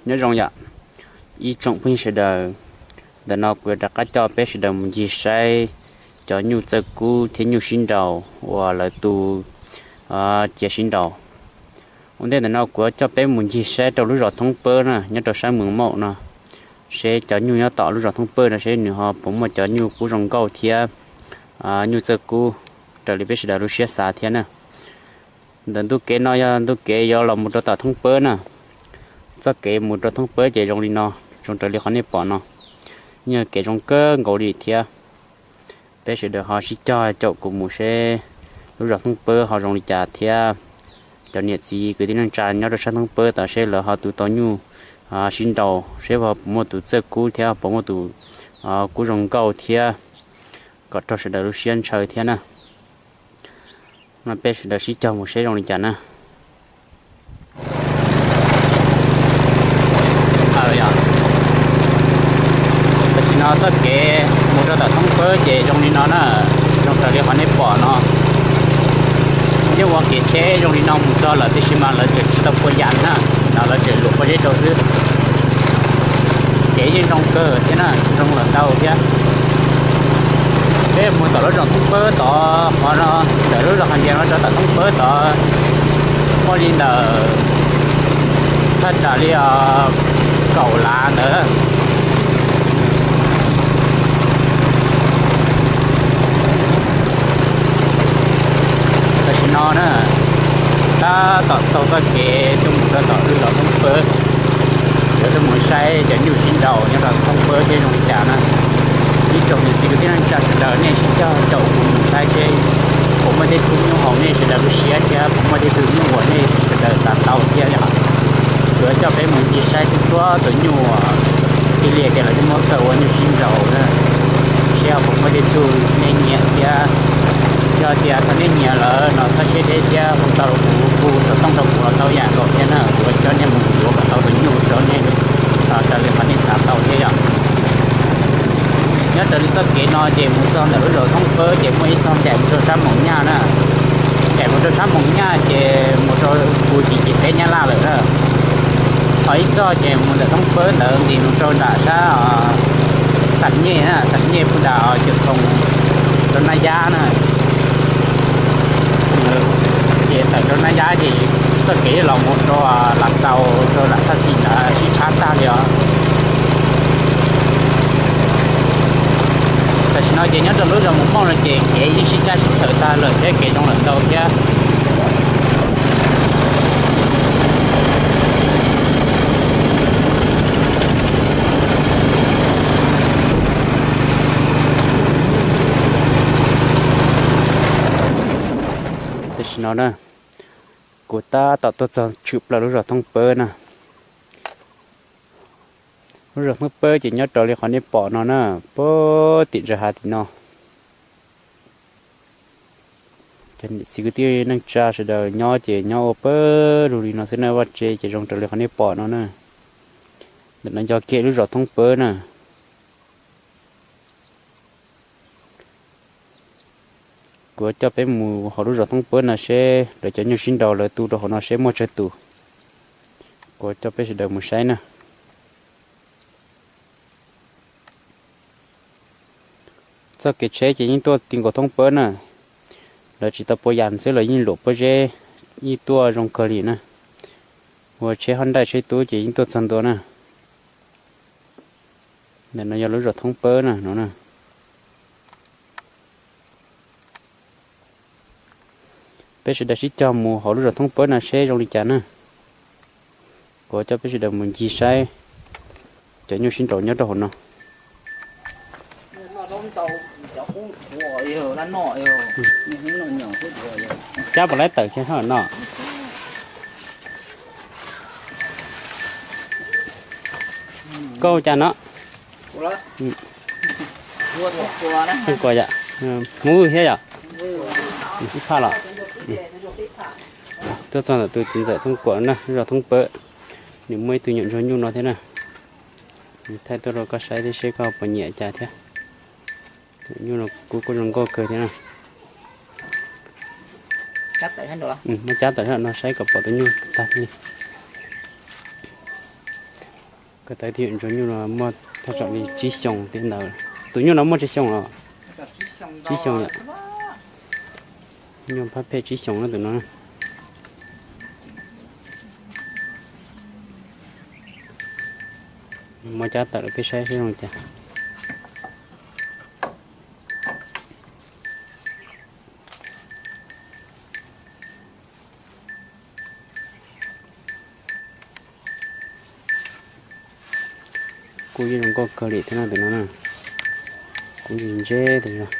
Nyob zoo yom, ib tsoom phooj ywg sawv daws, ntawm no kuv yuav rov qab coj peb sawv daws mus ncig saib cov nyuj txawj kub thiab nyuj sib nraus uas lawv tu cia sib nraus. Ua ntej ntawm no kuv yuav coj peb mus ncig saib rau lub zos Thoob Pawb na, nyob rau sab Moos Mauj no, seb cov nyuj nyob tom lub zos Thoob Pawb no seb nws ho puas muaj cov nyuj kub zoo nkauj thiab nyuj txawj kub raws li peb sawv daws lub siab xav thiab na. Ntawm ntu kev no yog ntu kev yuav los mus rau tom Thoob Pawb na. Txoj kev mus rau Thoob Pawb ces zoo li no, zoo raws li qhov nej pom no, yog kev zoo kawg nkaus li thiab. Peb sawv daws ho sib cog caum kuv mus seb lub zos Thoob Pawb ho zoo li cas thiab cov niam txiv kwv tij neej tsa nyob rau sab Thoob Pawb tod seb lawv ho tu tau nyuj sib nraus seb ho puas muaj tus txawj kub thiab puas muaj tus kub zoo nkauj thiab, kom raug sawv daws lub siab ntshaw thiab na. No peb sawv daws sib cog mus seb zoo li cas na. Tam sim no txoj kev mus rau tom Thoob Pawb ces zoo li no na, zoo raws li qhov nej pom no. Yeej ua kev tsheb zoo li no mus txog lawm tiam sis mas lawv tseem tsis tau pua yas na, no lawv tseem luam pob zeb rau xwb. Kev yeej zoo kawg thiab na, zoo lawm ntau thiab. Peb mus tom lub zos Thoob Pawb tod qhov no, ntawm lub zos Qhas Ntias no rau tom Thoob Pawb tod muaj li ntawm thaj tsam li kaum lav ntawd. Tam sim no na, tab tom taug txoj kev tuaj mus rau tom lub zos Thoob Pawb, yuav tuaj mus saib cov nyuj sib nraus nyob rau Thoob Pawb thiab zoo li cas na. Ib tsoom niam txiv kwv tij neej tsa sawv daws nej sib cog caum kuv mus saib seb puas muaj tej tug nyuj haum nej sawv daws lub siab thiab puas muaj tej tug nyuj uas nej sawv daws xav tau thiab yom. Kuv yuav coj peb mus ncig saib txhua txhua tus nyuj uas thiaj li tias lawv twb muab kaw ua nyuj sib nraus na, seb puas muaj tej tug nej nyiam thiab. Yog tias thaum nej nyiam lawm no txhob siab deb thiab hu tau rau kuv, hu xov tooj rau kuv los tau ib yam nkaus thiab na, kuv yuav coj nej mus yuav kom tau tus nyuj rau nej raws li qhov nej xav tau thiab yom. Nyob raws li txoj kev no ces mus txog ntawm lub zos Thoob Pawb ces muaj ib txoj ncaim mus rau sab Moos Nyaj na. Ncaim mus rau sab Moos Nyaj ces mus rau puag tim ciam teb Nyab Laj lawm na. Ho ib txoj ces mus ntawm Thoob Pawb ntawd nqis mus rau nram sab Xam Nyej na, Xam Nyej puag nram Cawm Thoom rau Naj Yab na. Ces tawm rau Naj Yab ces txoj kev los mus rau Lav Xaus rau nram Thaj Xis ntawd sib tshab tag li os. Tam sim no ces nyob rau lub zos Moos Mauj no ces kev yeej sib cab sib chaws tag lawm thiab kev zoo lawm ntau thiab. Tam sim no na, kuv tab tom tuaj txog tshwm plaws lub zos Thoob Pawb na. Lub zos Thoob Pawb ces nyob raws li qhov nej pom no na, puag tim ntsa hav tim no. Cov niam txiv kwv tij neej tsa sawv daws nyob ces nyob ua pawg lug li no xwb na, vaj tse ces zoo raws li qhov nej pom no na. Ntawm no yog kiag lub zos Thoob Pawb na. Kuv coj peb mus hauv lub zos Thoob Pawb no seb lawv cov nyuj sib nraus lawv tu rau hauv no seb muaj tsawg tus. Kuv coj peb sawv daws mus saib na. Txoj kev tsheb ces yeej tuaj ti nkaus Thoob Pawb na. Lawv tsis tau pua yas xwb los yeej luam pob zeb, yeej tuaj zoo kawg li na. Ua tsheb hab ntaij tsheb tub ces yeej tuaj txog ntua na. Ntawm no yog lub zos Thoob Pawb na no na. Peb sawv daws sib cog mus hauv lub zos Thoob Pawb no seb zoo li cas na. Kuv coj peb sawv daws mus ncig saib cov nyuj sib nraus nyob rau hauv no. Cab puas laib tawm kiag no. Koj cas no? Kua yom, hmoob thiab yom. Ib phaj los. Tuaj txog ntawm tus txiv ntxawm Thoob Kuam na, zos Thoob Pawb, nws muaj ib tug nyuam ntsuag nyuj no thiab na. Nws thaij tuaj rau koj saib thiab seb koj puas nyiam cas thiab. Nyuj no kub kuj zoo nkauj kawg thiab na. Muab cab tawm no saib kom pom tus nyuj tag li. Ko taw thiab ntsuag nyuj no muaj thaj tsam li tsib xyoos thiab ntawd. Tus nyuj no muaj tsib xyoos los? Tsib xyoos yom. Nyuj phab phem tsib xyoos na tus no. Muab cab tawm lawm peb saib seb zoo li cas. Kuj yeej zoo nkauj kawg li thiab no tus no na. Kuj yeej ntse tiag.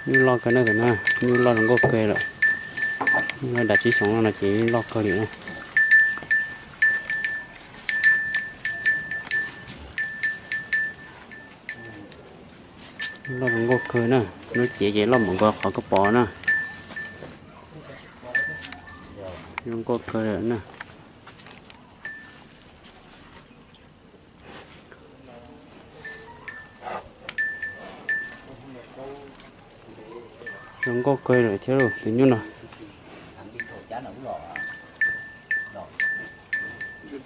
Nyuj loj kawg na tus no, nyuj loj zoo nkauj kawg lawm. Nyuj loj dam tsib xyoos no ces loj kawg li na. Loj zoo nkauj kawg na, lub cev ces loj npaum nkaus qhov koj pom na. Zoo nkauj kawg na. Zoo nkauj kawg lawm thiab tus nyuj no. Zoo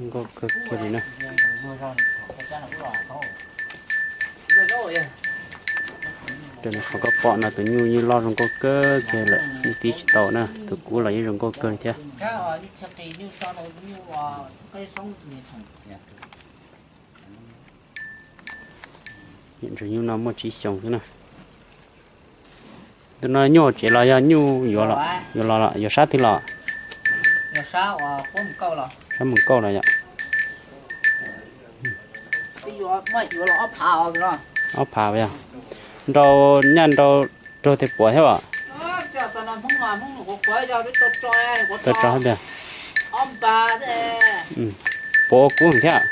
nkauj kawg kiag li na. Raws li qhov koj pom no tus nyuj yeej loj zoo nkauj kawg kiag lawm, yeej tib tsis tau na, tus kub los yeej zoo nkauj kawg li thiab. Ntsuag nyuj no muaj tsib xyoos xwb na. Tus no nyuj tsev los yog nyuj yuav los, yuav los, yuav sab twg los? Sab mus kauj los yom. Ob phav yog nrau, nyaj nrau raug tes puav thiab os. Tau tso hab tiag. Puav kub thiab.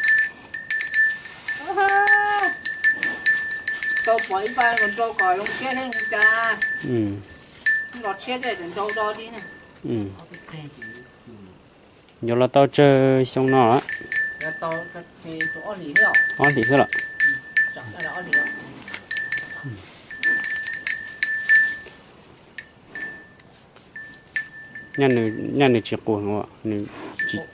Yuav los tau tsawg xyoo no lawm? Ob hlis xwb lawm. Nyaj nws tsis qus, nws tsis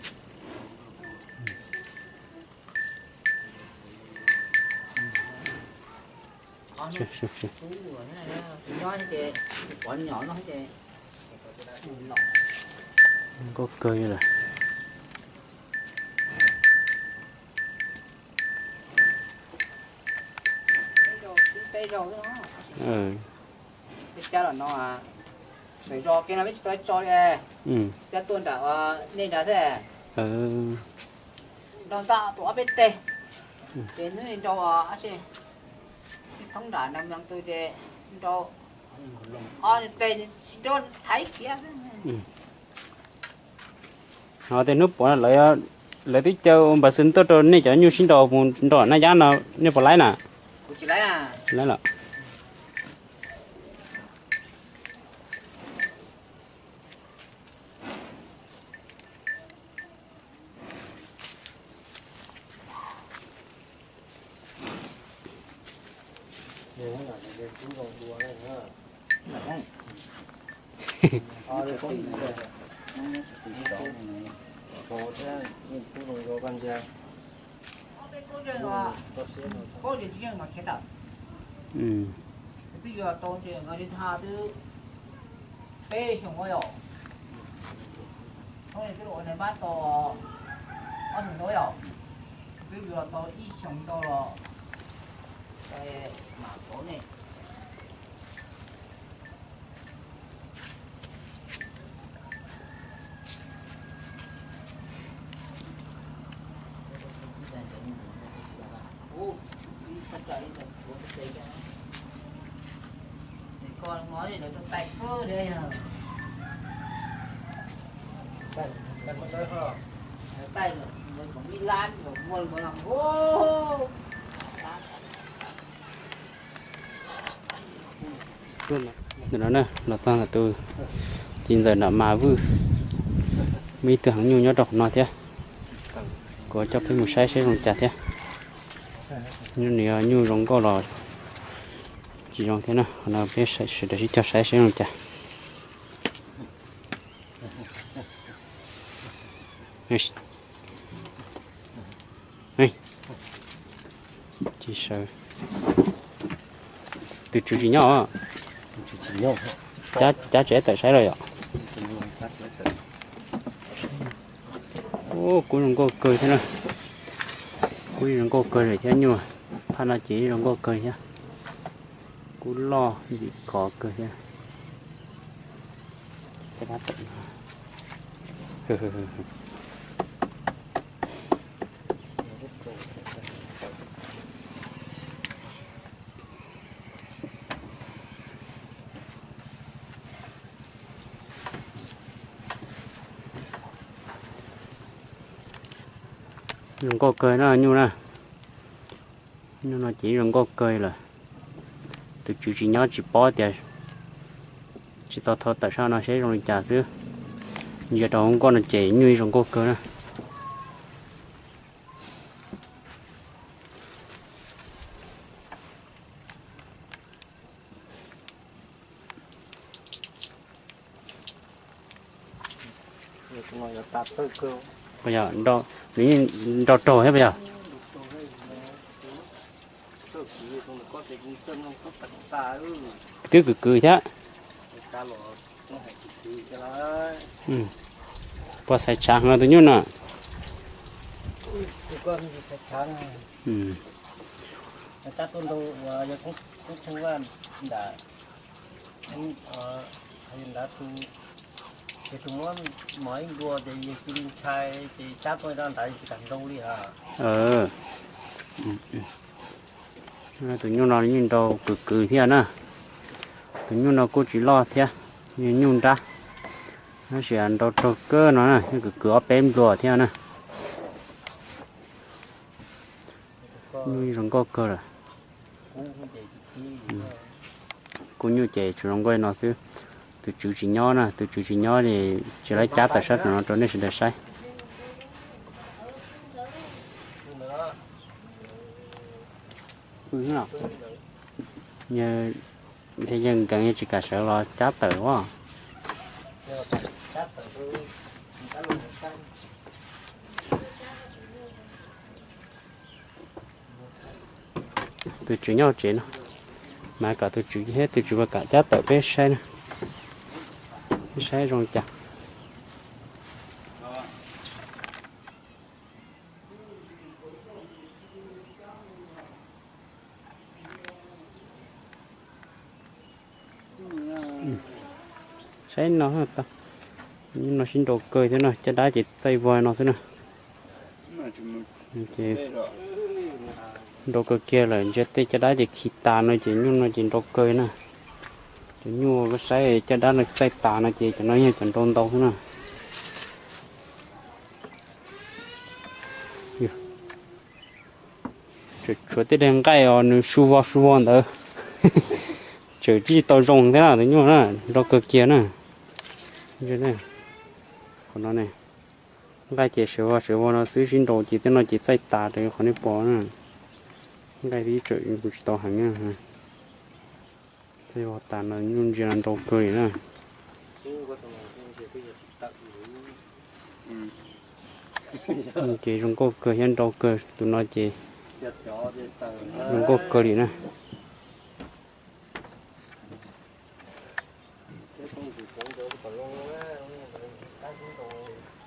Nkauj kawg li lawm. Peb zaug no, ntawm zos kiag no peb tsis tau tso li, coj tuaj nram nej nrad xwb. Nrau ntawm tus ob peb teg, ces hnub nrau ob teg, thoob nram nrad mus tus ces nrau ob teg tsis nrau thaiv khiav. Ho tej hnub puav lawv twb caw npawg Xwm tuaj rau nej cov nyuj sib nrau mus nrau Naj Yab no nej puas laib na? Laib lawm. Twb yuav tau tseem nkawd li thaj twb peb xyoos yom. Thoob twb ua nais npab tau ob xyoos ntau yom. Twb yuav tau ib xyoos ntau los mam pauv nej. Ntawm no na, los txog ntawm tus txiv ntxawm nram mas vwj, muaj ib tug heev nyuj nyob rau qhov no thiab. Kuv coj peb mus saib saib zoo cas thiab. Nws yog nyuj zoo nkauj los tsis zoo thiab na, qhov no peb sawv daws sib cog saib saib zoo cas. Tsis sawv. Tus tswv tsis nyob os. Cab tsev tawm saib los yom. Ub, kub zoo nkauj kawg thiab na. Kub zoo nkauj kawg li thiab nyuj. Phaj no ces zoo nkauj kawg thiab. Kub loj ntxim khov kawg thiab. Zoo nkauj kawg no nyuj na. Nyuj no ces zoo nkauj kawg lawm. Tus tswv tsis nyob tsis paub tias, tsis tau thau tawm sab no seb zoo li cas xwb. Ntsia rau hauv nkoj no ces nyuj zoo nkauj kawg na. Nws yeej nrau raug thiab puas yog? Twb kwv kwv thiab. Puas xaiv tshav heev tus nyuj no? Tus nyuj no yeej nrau kwv kwv thiab na. Tus nyuj no kuj tsis loj thiab, yog nyuj nrab, tab sis nrau raug kawg no na, yeej kwv kwv ob peb npluas thiab na. Nyuj zoo nkauj kawg lawm. Kub nyuj ces tsuas zoo nkauj no xwb. Tus tswv tsis nyob na, tus tswv tsis nyob ces tsis laib cab tawm sab no rau nej sawv daws saib. Yog nkees yog tsis kam sawv los cab tawm as. Tus tswv nyob tsev no, mas kom tus tswv thiab tus tswv puas kam cab tawm peb saib na, peb saib zoo li cas. Saib no, no sib nrau kawg thiab no, caj dab ces txaij vog no xwb na. Nrau kawg kiag lawm, ntsia tej caj dab ces khi tas no ces nyuj no ces nrau kawg na. Cov nyuj koj saib caj dab no txaij tas no ces cov no yog cov nrau ntau xwb na. Tshuav tej daim nqaij os nws su vog su vog ntawd, tseem tsis tau zoo thiab na, tus nyuj na, nrau kawg kiag na. Qhov no ne, nqaij ces sawv vog sawv vog no xwb, sib nrau ces tej no ces txaij tas raws qhov nej pom na. Nqaij tseem tsis tau heev, txaij vog tas no nyuj ntsia no nrau kawg li na. Ces zoo nkauj kawg thiab nrau kawg, tus no ces zoo nkauj kawg li na.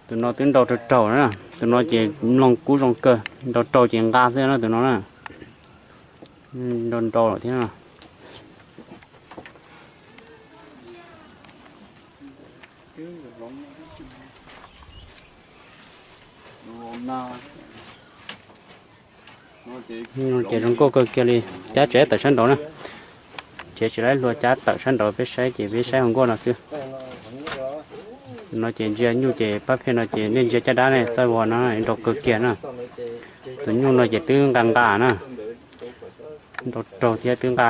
Tus no twb nrau raug raug na, tus no ces mloog kub zoo kawg, nrau raug ces nqa xwb na tus no na. Nrau nrau lawm thiab. Ces zoo nkauj kawg kiag li, cab tsev tawm sab nraud na. Ces tsis laib hlua, cab tawm sab nraud peb saib, ces peb saib hauv nkoj no xwb. No ces ntsia nyuj ces pab phem no ces nej ntsia caj dab ne, txawj vos no nrau kawg kiag na. Tus nyuj no ces twb nqa nqa na, nrau raug thiab twb nqa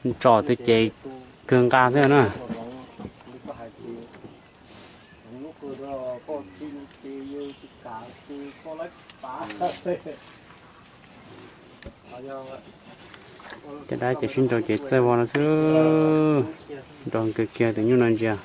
ntsos twb ces kawg nqa xwb na. Caj dab ces sib nrau ces txawj vos no xwb. Nrau kawg kiag tus nyuj no ntsia.